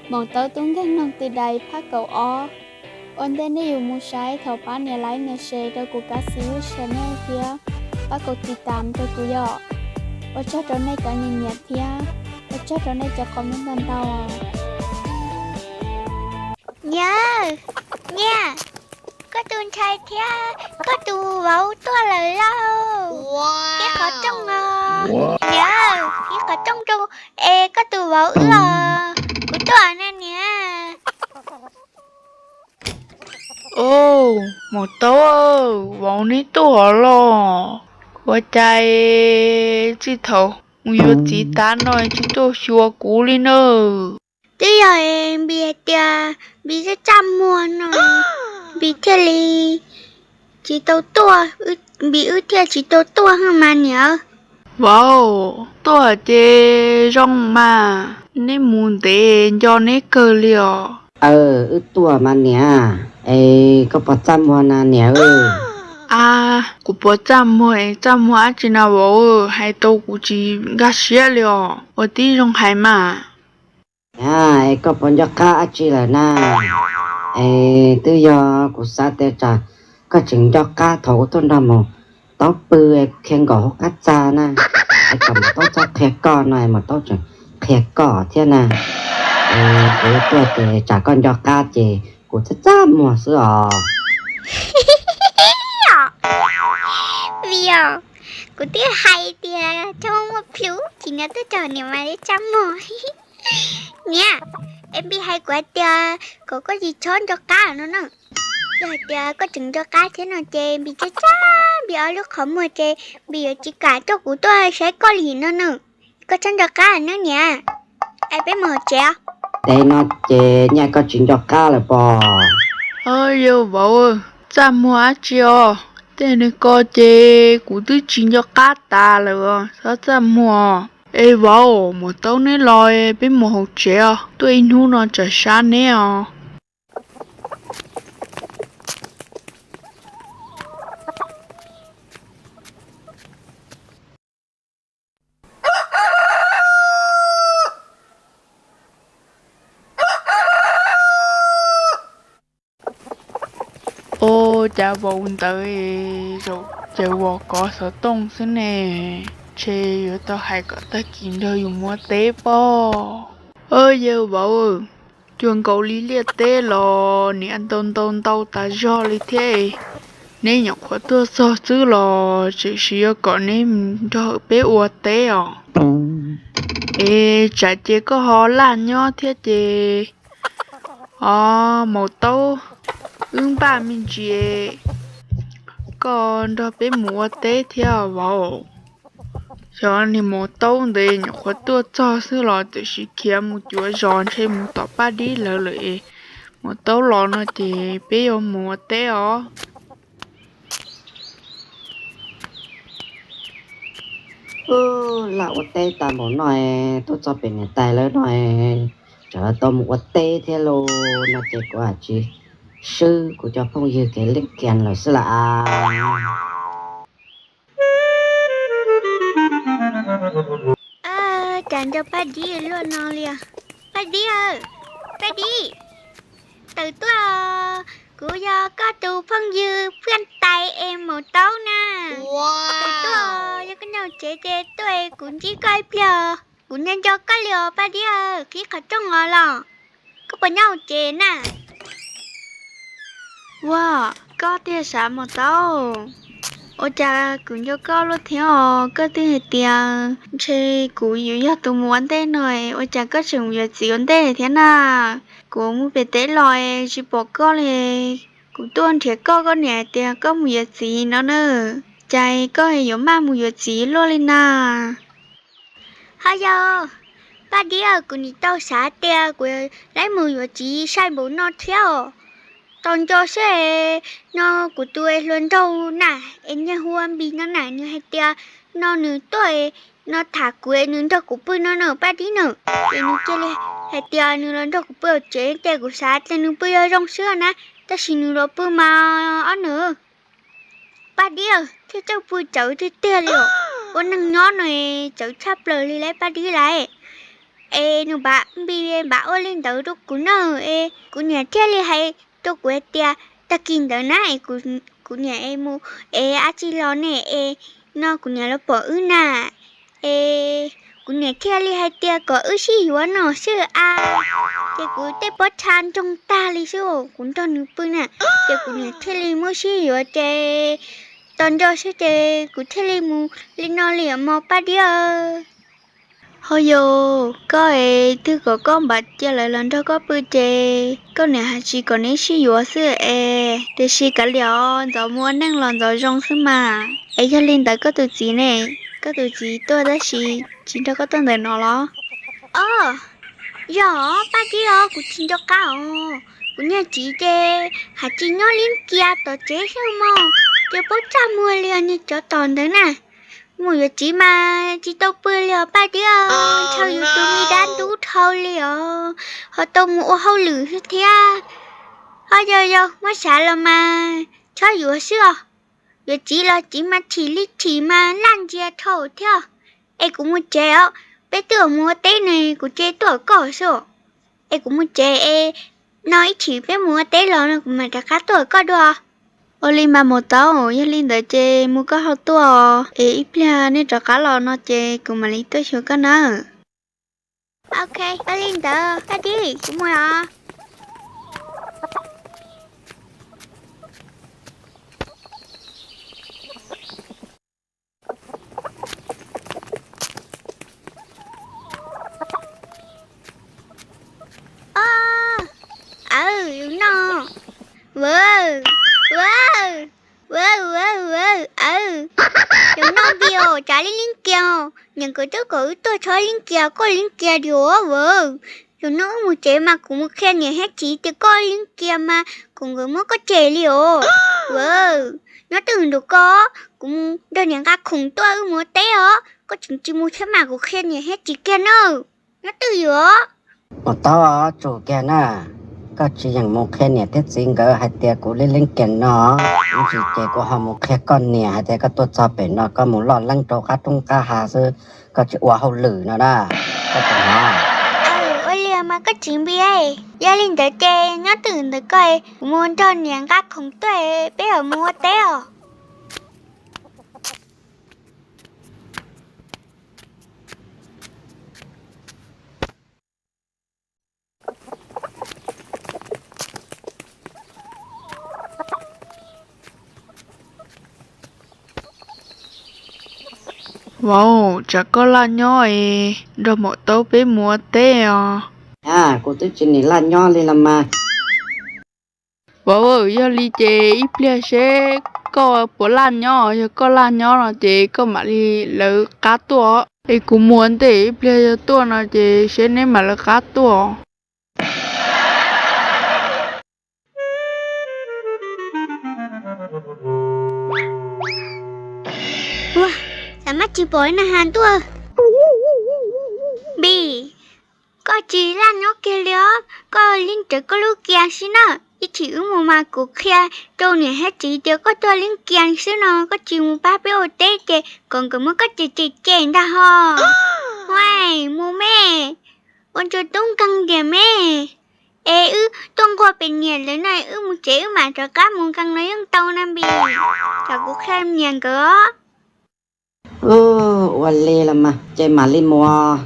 Maum Taub tub nkeeg noog ti dais phab kaum ob. Ua ntej nej yuav mus saib thov pab nias like nias share rau kuv Kav Xis Wb channel thiab pab kaum tiv tam rau kuv yom. Ua tsaug rau nej cov nyiam nyiam thiab ua tsaug rau nej cov qhov muag ntau ntau. Niam, niam, koj tus ntxhais thiab koj tus vauv tuaj lawm lauj. Ib qhov rooj os. Niam, ib qhov rooj rau es koj tus vauv wb os. Kuv tuaj na niam. Au, Maum Taub, vauv neb tuaj los? Ua cas txij thaum mus yuav txiv tas no tsis tuaj xyuas kuv li nawb? Twb yog Npis hais tias Npis txaj txaj muag no, Npis thiaj li tsis tau tuaj, Npis wb thiaj tsis tau tuaj mas niam. Vauv, tuaj ces zoo mas, neb mus ntev nco neb kawg li os. Aw, wb tuaj mas niam, es koj puas txaj muag na niam? A, kuv puas txaj muag es txaj muag dab tsi na vauv, hais tau kuv tsis nkag siab li os, ua tib zoo hais mas. Niam, es koj puas nco qab dab tsi lawm na? Es twb yog kuv xav tias tsam koj tseem nco qab thaum kuv tuaj nrog Maum Taub pw es kuv qhia nkaus hauv qab txaj na, es kom Maum Taub txhob qhia koj no es Maum Taub tseem qhia koj thiab na. Es kuv tuaj ces tsam koj nco qab ces kuv txaj txaj muag xwb os. Vim os, kuv twb hais tias txhob muaj plhus ces nws twb txaj niam mas li txaj muag. Niam, es Npis hais kuv hais tias kom koj tsis txhob nco qab no na. Yog hais tias koj tseem nco qab thiab no ces Npis txaj txaj Npis ob lub qhov muag ces Npis yuav tsis kam coj kuv tuaj saib koj li no na. Koj txhob nco qab nawb niam. Es peb mus hauv tsev os. Tej no ces nyaj koj tsis nco qab lawm pob? Yawg vauv, txaj muag dab tsi os, tej no ko ces kuv twb tsis nco qab tas lawm, txhob txaj muag. Es vauv, Maum Taub neb los, peb mus hauv tsev os, tuaj ib hnub no tsam sab neb os. Ua cas vauv ntawd zaum caws vos kov xov tooj xwb ne, ntshe yuav tau hais kom tag kis nrog yus mus ua teb pob. Yawg vauv, cuag nkaus li liaj teb los niam ntau ntau ntau tas zog li thiab, neb nyuam qhuav tuaj txog xwb los tseem yuav kom neb nrog peb ua teb os. Es tsam ces koj ho laj nyob thiab ces, o, Maum Taub wb npaj me ntsis, koj nrog peb mus ua teb thiab vauv. Xyov niag Maum Taub ntawd nyuam qhuav tuaj txog xwb los tam sim khiav mus cuav zos ntshe mus tom Paj Dib lawv lawm es, Maum Taub los no ces peb yuav mus ua teb os. Laj ua teb tas npaum no, tuaj txog pem niam tais lawv no, tsam lawv tau mus ua teb thiab lauj no ces kuv tsis swb kuv cov phooj ywg kev lej kias lawm xwb las. Cas nrog Paj Dib luaj no li os? Paj Dib aw, Paj Dib, tawm tuaj, kuv yog koj tus phooj ywg Paj Tais es Maum Taub na. Tawm tuaj, yog koj nyob tsev ces tuaj es kuv ntsib koj ib pliag. Kuv nco nco koj li os Paj Dib aw, qhib qhov rooj os los. Koj puas nyob hauv tsev na? Ua, koj thiaj sav Maum Taub. Ua cas kuv nco koj luaj thiab os, koj twb hais tias ntshe kuv yuav yog tus mus ua ntej no, ua cas koj tseem mus yuav txiv ua ntej thiab na? Kuv mus pem teb los tsis pom koj li. Kuv tuaj nrhiav koj, koj niam hais tias koj mus yuav txiv no na. Cas koj yuav maj mus yuav txiv luaj li na? Ho yog, Paj Dib aw, kuv nim tau xav tias kuv laib mus yuav txiv sai npaum no thiab os. Tos nco seb, no kuv tus hluas nraug na, es niag hu ua Npis no na, nws hais tias no nws tuaj no tham kuv es nws nrog kuv pw no na Paj Dib na. Ces nws cia li hais tias nws los nrog kuv pw hauv tsev ces kuv xav tias nws pw yog zoo xwb na, tab sis nws los pw mas ob nws Paj Dib aw, thiaj txawj pw txawv tiag tiag li os. Ua neeg nyob no txawv tshaj plaws li lauj Paj Dib lauj. es nws npam npis npam ua li ntawd rau kuv na. Es kuv niam thiaj li hais rau kuv hais tias tag kis ntawd na es kuv niam es mus es dab tsi los ne es no kuv niam los pom wb na. Es kuv niam thiaj li hais tias kom wb sib yuav no xwb a. Ces kuv tej pob txha nroo tag li xwb, kuv nrog nws pw na. Ces kuv niam thiaj li muab sib yuav ces tos nco xwb ces kuv thiaj li mus li no li os mos Paj Dib. Ho yus, koj es twg kom koj npam cia lawv los nrog koj pw ces koj niam hais tsis kom neb sib yuav xwb es, tiam sis kav liam os, ntxov mus ua neej los ntxov zoo xwb mas. Es yog li ntawd koj tus txiv ne? Koj tus txiv tuaj tab sis tsis nrog koj tuaj ntawm no los? Os, yog Paj Dib os, kuv tsis nco qab os. Kuv niag txiv ces hais tsis nyob Leeb Kias tom tsev xwb mog, ces paub txaj muag li os niag tsov tom ntawd na. Mus yuav txiv mas tsis tau pw li os Paj Dib, ntshaw yus tus me dab ntub dhau li os, ho tau mus ua hauj lwm xwb thiab. Ho yog yog muab xav los mas chob yuav xwb os. Yuav txiv los txiv mas chim li chim mas laj ntsia dhau thiab. Es kuv mus tsev os, peb twb mus ua teb ne, kuv cia tuaj koj xwb. Es kuv mus tsev es no ib chim peb mus ua teb los no kuv mam rov qab tuaj koj dua. Ua li mas mus tau, yog li ntawd ces mus koj ho tuaj es ib pliag nej rov qab los no ces kuv mam li tuaj xyuas koj nawb. Ok, ua li ntawd Paj Dib, kuv mus os. Os, aw, yus no, vauv, vauv, vauv, vauv, aw, yus no npis os, tsav li Leeb Kias, niam nkawd twb kom wb tuaj txhob Leeb Kias koj Leeb Kias diam vauv. Yus no wb mus tsev mas kuv mus qhia niam thiab txiv tias koj Leeb Kias mas kuv nkawd muab koj tseg li os vauv. Nyob twj ywm nraum ko, kuv mus nrog niam nqa khoom tuaj wb mus ua teb os, koj tseem tsis mus thiab mas kuv qhia niam thiab txiv kiag nawb. Nyob twj ywm os. Mus tau, tsum kiag na. Koj tsis yeem mus qhia niam thiab txiv nkawd hais tias kuv li Leeb Kias no, ib ntsis ces kuv ho mus qhia koj niam hais tias koj tuaj txog pem no koj mus loj leeb rau qab roob qab hav xwb, koj tsis ua hauj lwm no na. Koj puas hnov? Ua li mas koj txiv npis, yog li ntawd ces nyob twj ywm ntawm ko, kuv mus nrog niam nqa khoom tuaj peb mam mus ua teb os. Vauv, tsam koj laj nyob es nrog maum taub peb mus ua teb os. Kuv twb tsis nim laj nyob li los mas. Vauv, yog li ces ib pliag seb koj puas laj nyob, yog koj laj nyob no ces koj mam li lawv qab tuaj, es kuv mus ua ntej, ib pliag yog tuaj no ces seb neb mam lawv qab tuaj. Ua, xav mas tsis pom na has tuaj. Npis, koj tsis laj nyob kiag li os, koj Leeb Kias koj lub kiag xwb na. Ib chim wb mus mas kuv qhia rau niam thiab txiv tias koj tuaj Leeb Kias xwb no, koj tsis mus pab peb ua teb ces kom nkawd muab koj cem cem cem ntag ho. Huaj, mus me, ua ntsuag tub nkeeg tiag me. Es wb tuaj nquag pem niam lawv no, wb mus tsev wb mam rov qab mus nkeeg no yeej tau na Npis. Tsam kuv qhia niam nkawd os. Ua li los mas ces mam li mus.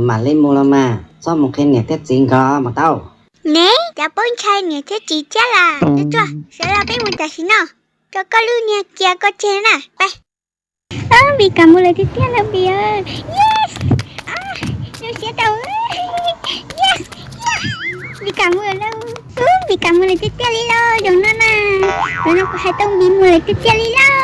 Mam li mus los mas, txhob mus qhia niam thiab txiv nkawd mus tau. Neb cov paub ntshai niam thiab txiv thiab las, tsuag tsuag, sawv los peb mus tam sim no, rau koj lub niag kiag koj tseg na, pab. Npis kam mus lawm tiag tiag lawm Npis. Yes, zoo siab tau. Yes, Npis kam mus lawm lauj. Npis kam mus lawm tiag tiag li lauj, zoo no na. Zoo no kuv hais tau Npis mus lawm tiag tiag li lauj.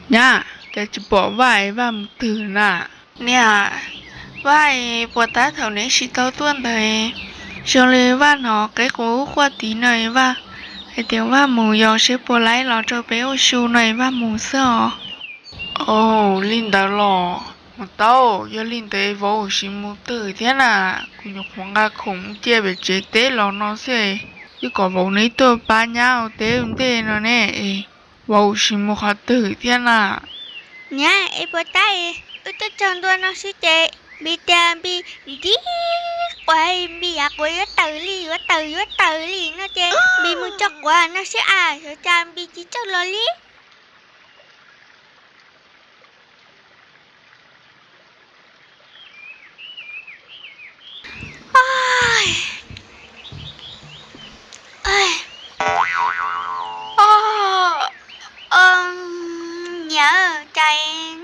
Nyab, cas tsis pom Vaj es Vaj mus twg na? Niam, Vaj es puas tab thaum neb tsis tau tuaj ntawd, zoo li Vaj hnov qeb quav ub quaj tid no es Vaj hais tias Vaj mus yos seb puas laib los rau peb ua su no es Vaj mus xwb os. Au, li ntawd los? Maum Taub, yog li ntawd vauv sim mus twg thiab na? Kuv nyuam qhuav nqa khoom cia pem tsev teb los no xwb, twb kom vauv neb tuaj pab nyab ua teb ua ntej no ne, vauv sim mus qhov twg thiab na? Niam, es puas tab wb twb tsaug ntua no xwb ces Npis tias Npis nti quav, Npis yav quav yuav tawm li, yuav tawm, yuav tawm li no ces Npis mus tso quav no xwb as, xyov cas Npis tsis tsaug los li. Niam, cas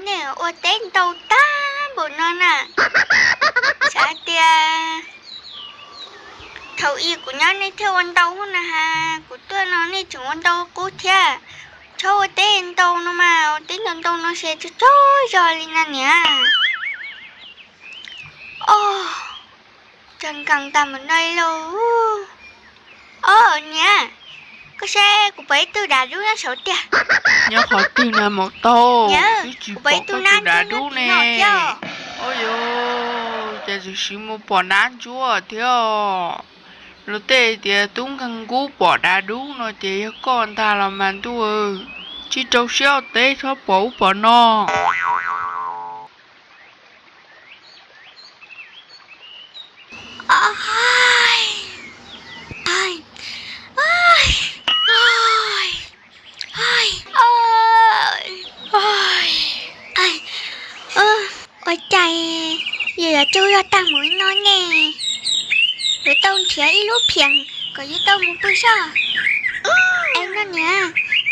nej ua teb ntau tag npaum no na? Xav hais tias thaum ub kuv nyob nej thiaj ua ntau na has, kuv tuaj no nej tseem ua ntau qub thiab. Txhob ua teb ntau no mas, ua teb ntau ntau no ces tsaug tsaug zog li na niam. Os, cas nkees tag mus no li lauj. Os niam, koj saib kuv pom ib tug dav dub nyob saud tiag. Nyob qhov twg na Maum Taub? Twb tsis pom koj tus dav dub ne. Au yos, cas txawm sim mus pom nab ntsuab thiab. Luag tej tias tub nkeeg kub pom dav dub no ces yog koj ntag los mas ntuj, tsis rau siab ua teb txhob pom ub pom no. Ua cas yuav tsaug zog tag mus li no ne? Yuav tau nrhiav ib lub phiam kom yuav tau mus pw soj. Es no niam,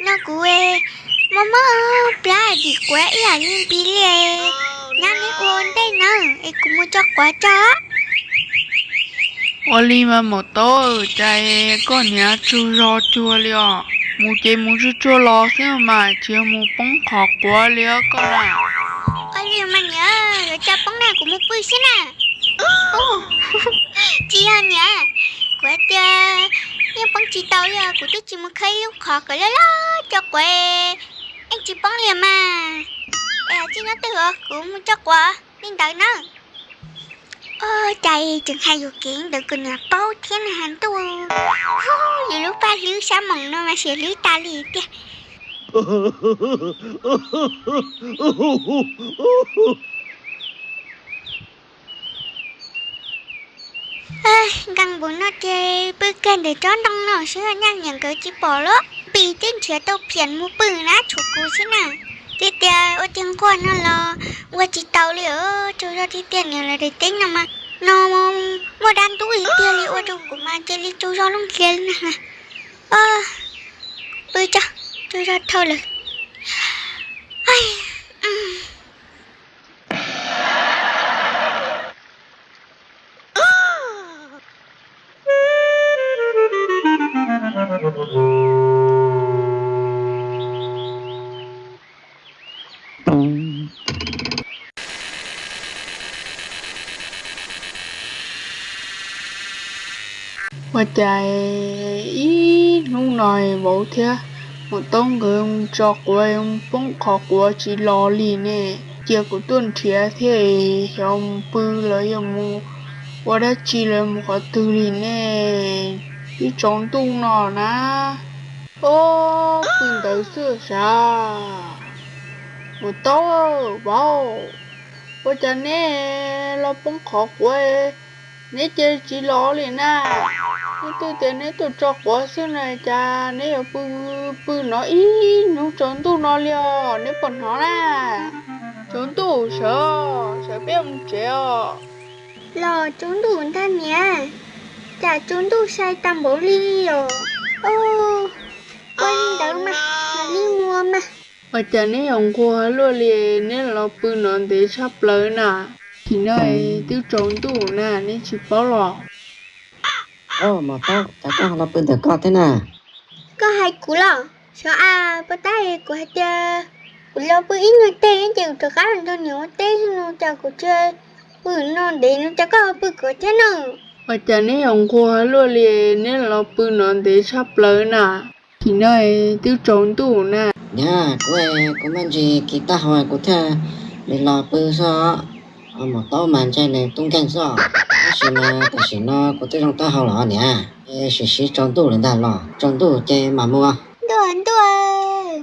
no kuv mob mob plab dim quav ib yam li Npis li. Nyab neb ua ntej na, es kuv mus tso quav tso. Ua li mas Maum Taub, cas koj niam tsaug zog cuag li os. Mus ces mus tsuag tsuag los xwb mas, tsis yog mus poob qhov quav li os koj na. Ua li mas niam, yuav tso poob na, kuv mus pw xwb na. Tsis yog niam, kuv hais tias yeej poob tsis tau li os, kuv twb tsis mus khawb ib lub qhov kom loj loj tso quav, yeej tsis poob li mas. Es tsis nyob twg os, kuv mus tso quav li ntawd na. Ua cas tseem hais yuam kev ntawd kom niam paub thiab na has ntuj. Yus lub paj hlwb sab moos no mas siav hlwb tas li tiag. Nkees npaum no ces pw kiag ntawm tsob ntoo no xwb, nyaj niam nkawd tsis pom los Npis twb nrhiav tau phiam mus pw na, tshuav kuv xwb na. Twb tias ua tiag nquag no los ua tsis tau li os, tsaug zog tiag tiag, niam lawv daim teb no mas no muaj dab ntub tiag li, ua rau kuv mas cia li tsaug zog looj hlias li na. Pw tso, tsaug zog dhau lawm. Ua cas ib hnub no vauv thiab Maum Taub nkawd tso quav poob qhov quav tsis los li ne. Cia kuv tuaj nrhiav thiab, xyov mus pw los yog mus ua dab tsi los mus qhov twg li ne. Twb tsaus ntuj no na. Ob pw ntawd xwb sav. Maum Taub, vauv, ua cas neb los poob qhov quav, neb cia tsis los li na? Leej twg tias neb tuaj tso quav xwb no, cas neb yuav pw pw no ib hnub tsaus ntuj no li os, neb puas hnov na? Tsaus ntuj sawv, sawv peb mus tsev os. Los tsaus ntuj ntag niam, cas tsaus ntuj sai tag npaum li os. Ua li ntawd mas, mam li mus mas. Ua cas neb yuav nquag luaj li, neb los pw no ntev tshaj plaws na. Tam sim no twb tsaus ntuj na, neb tsis paub los? Maum Taub, cas koj ho los pw ntawm koj thiab na? Koj hais kuv los? Xyov as, puas tab kuv hais tias kuv los pw ib nyuag teg ces kuv rov qab los nrog niam ua teb no, cas kuv tsis pw no ntev no, cas koj ho pw kuv thiab na? Ua cas neb yuav nquag luaj li, neb los pw no ntev tshaj plaws na. Tam sim no twb tsaus ntuj na. Niam, kuv, kuv maj ntsis kis taub hau kuv thiaj Nws los pw xwb, mus taub mas ntshe nws tub nkeeg xwb. Tab sis mas tam sim no kuv twb zoo taub hau los niam, es sim siv tsaus ntuj lawm ntag los tsaus ntuj ces mam mus. Ntuj ntuj,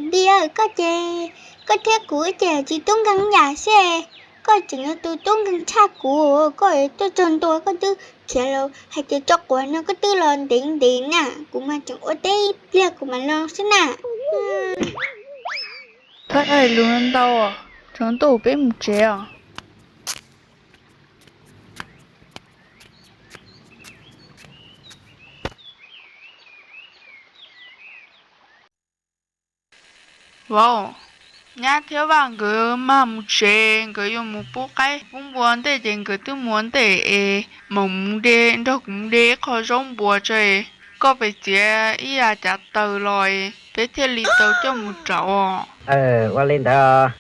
Npis, koj ces koj thiab kuv ces tsis tub nkeeg yam xwb, koj tseem yog tus tub nkeeg tshaj kuv, koj tuaj txog ntua koj twb khiav los hais tias tso quav no koj twb los ntev ntev na, kuv mas tseem ua teb ib pliag kuv mam los xwb na. Txhob hais lus ntau, tsaus ntuj peb mus tsev os. Vauv, nyab thiab Vaj nkawd mag mus tsev, nkawd yuav mus pub qaib pub npua ntej ces nkawd twb mus ua ntej es mam mus de, nrog kuv mus de ib qho zaub npua tso, koj pes txiav ib yav cav taws los peb thiaj li tau coj mus rauv. Ua li ntawd.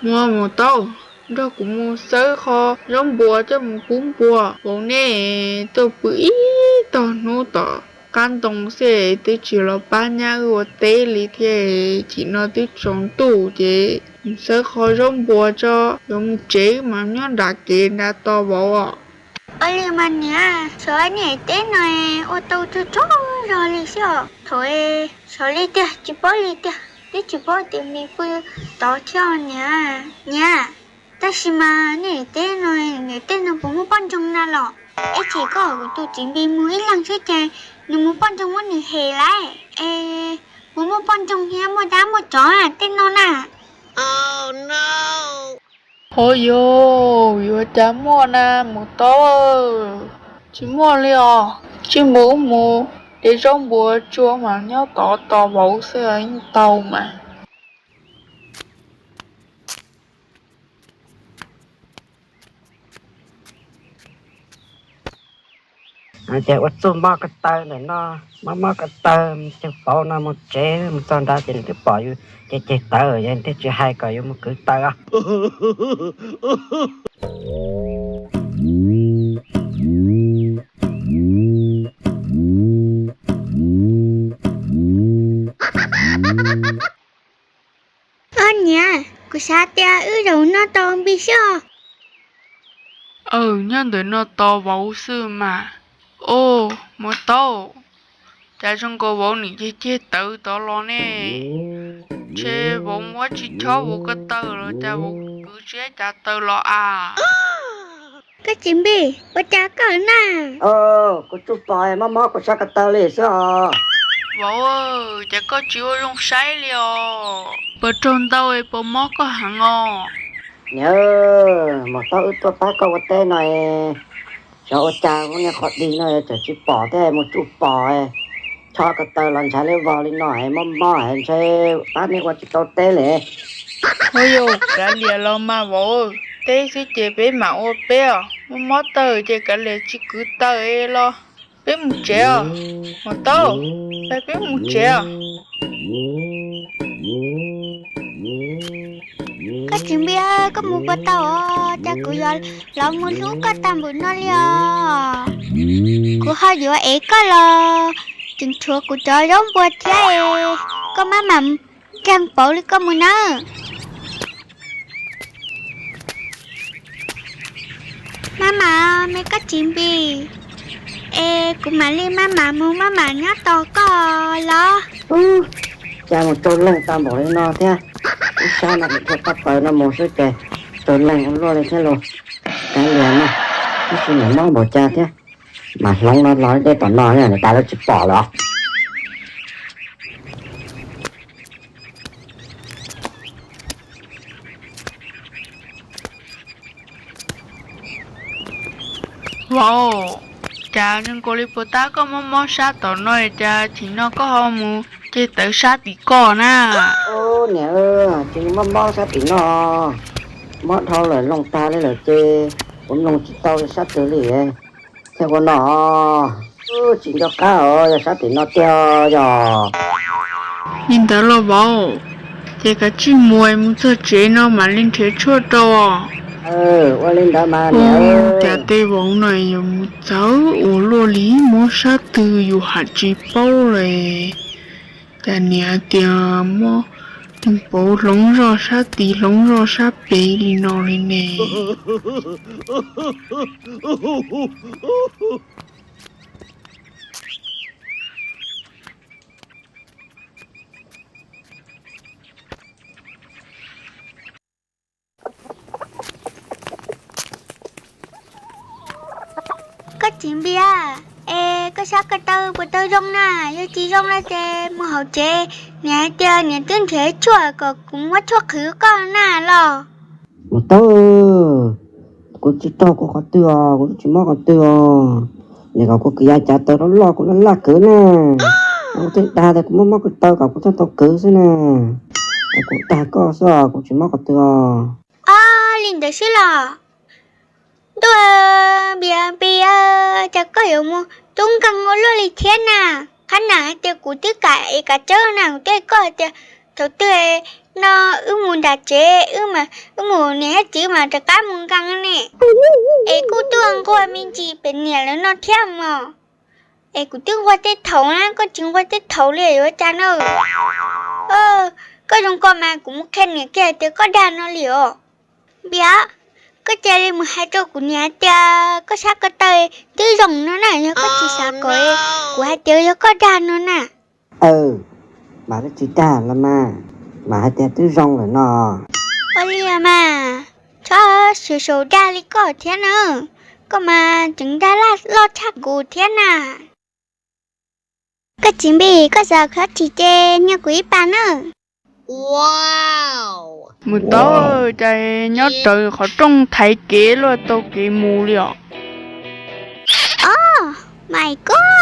Mus, Mus Taub, nrog kuv mus xawb qho zaub npua coj mus pub npua. Vauv, nej tuaj pw ib tog hnub tom qab ntoo xwb twb tsis los pab nyab wb ua teb li thiab. Chim no twb tsaus ntuj ces mus xawb qho zaub npua tso, yuav mus tsev wb mam nyob nram kev nrad tos vauv os. Ua li mas niam, xyov niam teb no ua tau tsaug tsaug zog li xwb os. Thaum xyov li tiag, tsis paub li tiag, twb tsis paub tias Npis pw tod thiab niam. Niam, tab sis mas niam teb no, niam tej no puas muaj poj ntxoog na los? Ib chim koj kuv tus txiv Npis mus ib leeg xwb ces nws mus poj ntxoog muab nws hem lawm es puas muaj poj ntxoog thiab muaj dab muaj tsov tej no na? Ho yog, yuav cas muaj na Mus Taub. Tsis muaj li os. Tsis mus, mus de zaub npua tsua mas nyob tod tos vauv xwb yeej tau mas. Ces ua txuj mob ko taw ntawm no, mob mob ko taw, ceg pauv no mus tsev, mus txog nrad ces nws twb pom yus ceg ceg tawv, yog thiaj tsis hais kom yuav mus kwv taws os. Niam, kuv xav tias wb zaum no tos Npis xwb os. Aw, nyob ntawm no tos vauv xwb mas. Au, Mus Taub, cas zoo nkaus vauv nim ceg ceg tawv tod los ne. Ntshe vauv muab tsis chob vauv ko taw los cas vauv kwv tsis cav taws los as. Koj txiv Npis, ua cas koj na? Kuv tsuj pom mob mob kuv sab ko taw li xwb os. Vauv, cas koj tsis ua zoo saib li os? Puas raug ntau es puas mob koj heev os? Niam, Mus Taub wb tuaj pab koj ua teb no, xyov ua cas muaj niag qhov dig no tseem tsis pom thiab, mus tsuj pom, chob ko taw los ntshav liab vog li no, mob mob ntshe pab nej ua tsis tau teb li. Ua yus kav liam los mas vauv, teb xwb ces peb mam ua peb os, mob mob taw ces kav liam tsis kwv taws los peb mus tsev os. Mus Taub, peb mus tsev os. Koj txiv Npis, koj mus puas tau os? Cas kuv yuav los mus hlub koj tag npaum no li os? Kuv ho yuav ev koj los tseem tshuav kuv cov zaub npua thiab. Koj maj mam kag pauv li koj mus nawb. Maj mam, me koj txiv Npis, es kuv mam li maj mam mus maj mam nyob tos koj los. Cas mus tsaug leeg tag npaum li no thiab, ib sab no kuv thiaj pab paws no mus xwb ces tsaug leeg ua luaj li thiab los. Kav liam no, tab sis niam mob npaum cas thiab, mas hloov no los dej tom no nws tas lawv tsis pom lawm os. Vauv, cas zoo nkaus li puas tab koj mob mob sab tom no, cas chim no koj ho mus ceg tawv sab tim koj na? Niam, tsis mob mob sab tim no, mob dhau lawm, looj tag li lawm ces kuv mloog tsis tau sab twg li. Thiaj ua no, tsis nco qab os, yog sab tim no tiag yog. Li ntawd los vauv, ces kav tsij mus, mus txog tsev no mam li nrhiav tshuaj rau. Ua li ntawd mas niam. Cas tej vauv no yuav mus txawv ua luaj li, mob sab twg yus hais tsis paub li. Cas niam tias mob Pauv hloov zog sab tid hloov zog sab pem li no li ne. Koj txiv Npias, es koj sab ko taw puas tau zoo na? Yog tsis zoo no ces mus hauv tsev, niam hais tias niam twb nrhiav tshuaj kom kuv muab tshuaj qhwv koj na los. Mus tau, kuv tsis raug kuv qhov twg os, kuv tsis mob qhov twg os. Nim kom kuv kwv yav cav taw loj loj kuv laj laj kwv na. Kuv twb dag tias kuv mob mob ko taw kom kuv thiaj tau kwv xwb na. Kuv dag koj xwb os, kuv tsis mob qhov twg os. Ob li ntawd xwb los? Ntuj, Npias Npias, cas koj yuav mus tub nkeeg ua luaj li thiab na? Qhab nam hais tias kuv twb kam es kav tsawb na, kuv twb hais koj hais tias thaum twg no wb mus nram tsev, wb mus niam thiab txiv mas rov qab mus nkeeg ne. Es kuj tuaj nquag me ntsis pem niam lawv no thiab mog. Es kuv twb nquag tej thaum na, koj tsis nquag tej thaum li yuav cas na? Koj zoo ko mas kuv mus qhia niam kiag tias koj dag no li os. Npias, koj cia li mus hais rau kuv niam hais tias koj sab ko taw twb zoo no na, yog koj tsis xav kom kuv hais tias yog koj dag no na. Aw, mas twb tsis dag los mas, mas hais tias twb zoo lawm no. Ua li mas, txhob saum saum dag li koj thiab na, koj mas tseem dag laj loj tshaj kuv thiab na. Koj txiv Npias, koj xav khob tsis ces nyiaj kuv ib pas na. Mus tau, cas nyob rawv qhov rooj thaiv kev luaj tau kev mus li os. Oh my God!